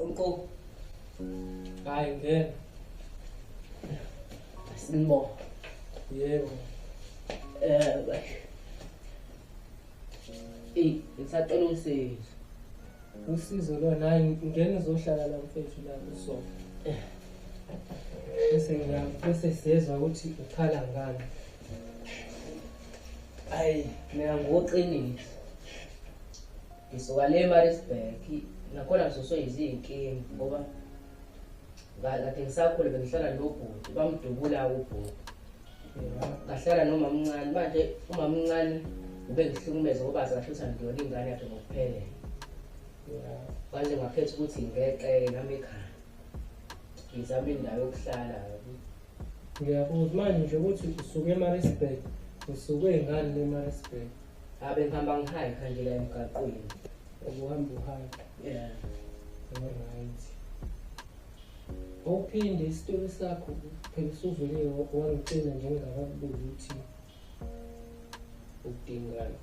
Unko. Hayi ngena. Sinbo. Yebo. Eh. Ey, ngisacela usizo. Usizo lona, hayi ngena uzohlala la mfethu la kusofa. Bese bese siyezwa ukuthi ukhala ngani. Hayi, mina ngoqiniso. Ngisuka le Maritzburg, nakhona ngisuswe izinkinga ngoba kade ngisakhula bengihlala nobhuti, bamdubula ubhuti. Ngahlala nomamncane, manje umamncane ubengihlukumeza ngoba azi kahle ukuthi angiyona ingane yakhe ngokuphelele. Manje ngakhetha ukuthi ngeqeke nami ekhaya. Ngizame indawo yokuhlala. Ngiyakuzwa manje nje ukuthi usuke eMaritzburg, usuke ngani le Maritzburg? Abe ngihamba ngihayikha nje la emgaqweni. Ubuhamba uhayikha. Yeah. Alright. Awuphinde isitori sakho phela usuvele wangicela nje ngingakakubuzi ukuthi udingani.